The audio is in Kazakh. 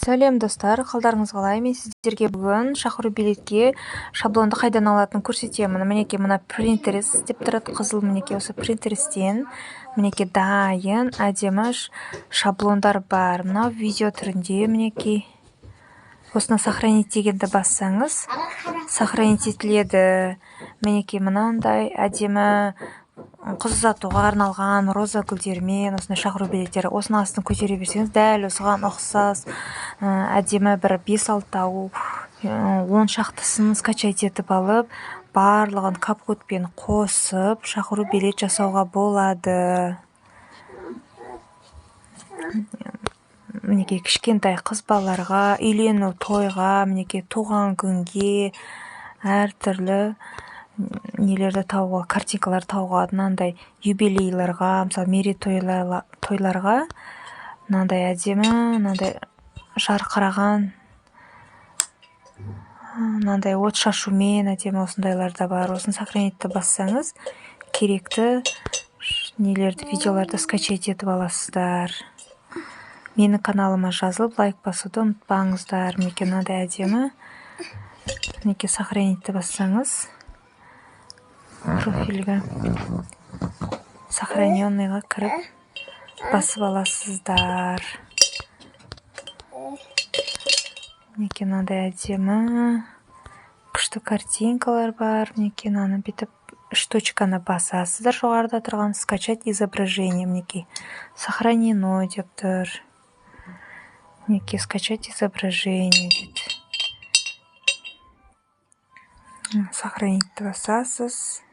Сәлем, достар! Қалдарыңыз қалай? Мен сіздерге бүгін шақыру билетке шаблонды қайдан алатынын көрсетемін. Мінекей, мына Pinterest деп тұрады қызыл, мінекей, осы Pinterestтен, мінекей, дайын әдемі шаблондар бар. Мынау видео түрінде, мінекей. Осыны «Сохранить» дегенді бассаңыз, сохранить етіледі. Мінекей, мынандай әдемі қыз ұзатуға арналған роза гүлдерімен осындай шақыру билеттері. Осының астын көтере берсеңіз, дәл осыған ұқсас әдемі бір бес, алтау, 10 шақтысын скачать етіп алып, барлығын CapCut-пен қосып, шақыру билет жасауға болады. Мінекей, кішкентай қыз балаларға, үйлену тойға, мінекей, туған күнге әртүрлі нелерді табуға, картинкаларды табуға болады. Мынандай юбилейларға, мысалы, мерейтойларға мынандай әдемі, мынандай жарқыраған, мынандай от шашумен әдемі осындайлар да бар. Осыны «Сохранить» ті бассаңыз, керекті нелерді, видеоларды скачать етіп аласыздар. Менің каналыма жазылып, лайк басуды ұмытпаңыздар. Мінекей, мынандай әдемі, мінекей, «Сохранить» ті бассаңыз, профильге, сохраненный ға кіріп, басып аласыздар. Мінекей, мынандай әдемі, күшті картинкалар бар. Мінекей, мынаны бүйтіп үш точканы басасыздар, жоғарыда тұрған «Скачать изображение». Мінекей, «Сохранено» деп тұр. Мінекей, «Скачать изображение» дейді. «Сохранить» басасыз.